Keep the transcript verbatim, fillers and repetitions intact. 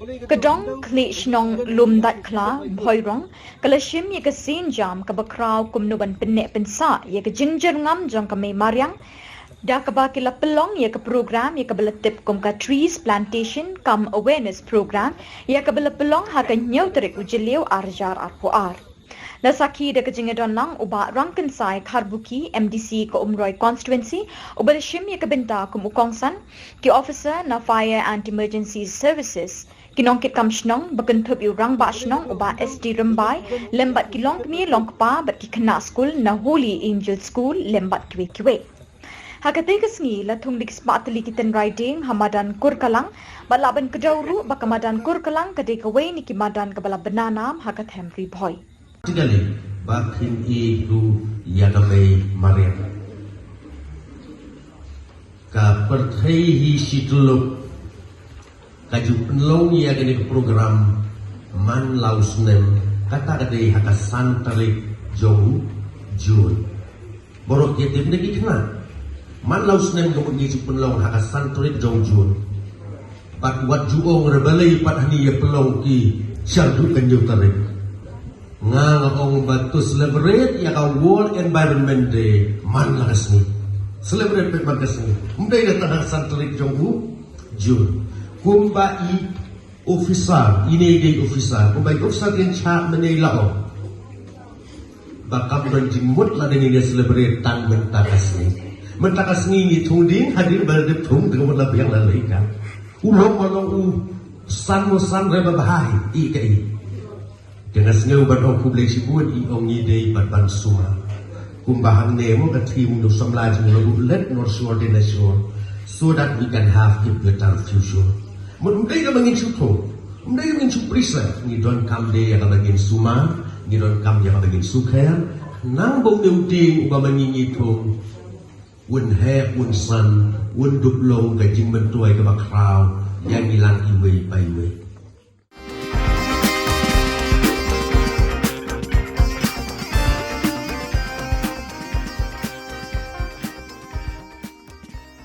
Ka dong khlieh shnong Lumdaitkhla, Bhoirong, ka la shim ïa ka sienjam kaba khraw kumno ban pynneh pynsah ïa ka jingjyrngam jong ka mei mariang, da kaba ki la pynlong ïa ka program ïa kaba la tip kum ka Trees Plantation cum Awareness Program, ïa kaba la pynlong ha ka hynñiew tarik u Jylliew ar hajar arphew ar. La sakhi da ka jingïadon lang u Bah Rangkynsai Kharbuki, M D C ka Umroi Constituency, uba la shim ïa ka bynta kum u kongsan, ki officer na Fire and Emergency Services, ki nongkitkam shnong, ba kynthup ïa u Rangbah Shnong u Bah S D Rymbai, lem bad ki longkmie longkpa bad ki khynnah skul na Holy Angel School lem bad kiwei kiwei. Ha katei ka sngi la thung da ki spah tylli ki tynrai dieng ha madan Kurkalang, bad lah ban kdew ruh ba ka madan Kurkalang ka dei kawei na ki madan kaba la bna nam ha ka them Ri Bhoi. Particularly ba phin ïeh ruh ïa ka mei mariang. Ka pyrthei hi shi tyllup ka ju pynlong ïa kane ka program man la u snem, kata ka dei ha ka san tarik jong u June. Baroh ki tip ne ki khynnah. Man la u snem ka mut ngi ju pynlong ha ka san tarik jong u June. Bad wat ju ong re balei pat hani ïa pynlong ki sha ruh ka hynñiew tarik. Nga nga ong ba to celebrate ïa ka World Environment Day man la ka sngi. Celebrate pat man ka sngi. Ym dei da tang ha ka san tarik jong u June. Kumba i officer, ine i dei officer, kumba i officer kin chah mynne la ong ba kam don jingmut lada ngin ïa celebrate tang mynta ka sngi. Mynta ka sngi ngi thung dieng, hadien ba la dep thung, te ka mut la biang la leit ka. U long ba long u san mo san re ba bha hi, i ka i. Te nga sngew ban ong khublei shibun, i ong ngi dei ban ban sumar. Kumba hangne mo ka theme, no samla jong ngi ruh, let North Shore dei na shore, so that we can have a better future. Mut ym dei kaba ngin shu thung, ym dei kaba ngin shu prisa, ngi donkam dei ïa kaba ngin sumar, ngi donkam ïa kaba ngin sukher. Nang ba u dei u tieng uba ma ngi ngi thung, un heh un san, un dup long ka jingmyntoi kaba khraw ïa ngi lang iwei pa iwei.